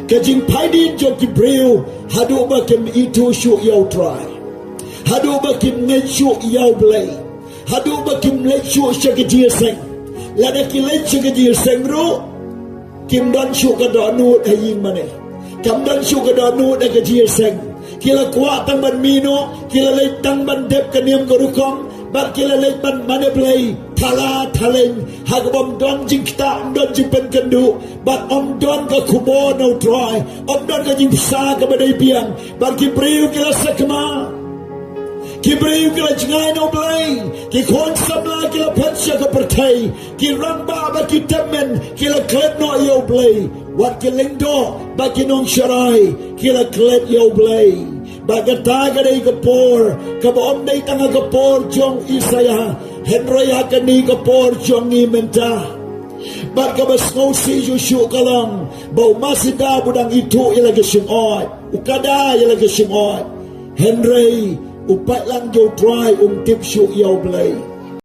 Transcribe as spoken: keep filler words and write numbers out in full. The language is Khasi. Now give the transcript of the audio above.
Ka jingphaidien jong ki briew haduh ba kim ithuh shuh ïa U Trai, haduh ba kim ngeit shuh ïa U Blei, haduh ba kim leit shuh sha ka jingïaseng. Lada ki leit sha ka jingïaseng ruh, kim don shuh ka dohnud ha ïing mane, kam don shuh ka dohnud ha ka jingïaseng. Ki la kwah tang ban mih noh, ki la leit tang ban dep ka niam ka rukom, bad ki la leit ban mane Blei thala thaleng, ha kaba ym don jingktah, ym don jingpynkynduh, bad ym don ka khubor na U Trai, ym don ka jingbsa kaba dei biang. Bad ki briew ki la sakma, ki briew ki la jngai na U Blei, ki khun samla ki la phet sha ka pyrthei, ki rangbah bad ki tymmen ki la klet noh ïa U Blei, wat ki lyngdoh bad ki nongsharai ki la klet ïa U Blei. Bad kata ka dei ka por kaba ym dei tang ha ka por jong Isaiah, hynrei ha kane ka por jong ngi mynta. Bad kaba sngewsih shuh shuh ka long ba u Masidah u dang ithuh ïa la ka shyngoid, u kada ïa la ka shyngoid, hynrei u paidlang jong U Trai um tip shuh ïa U Blei.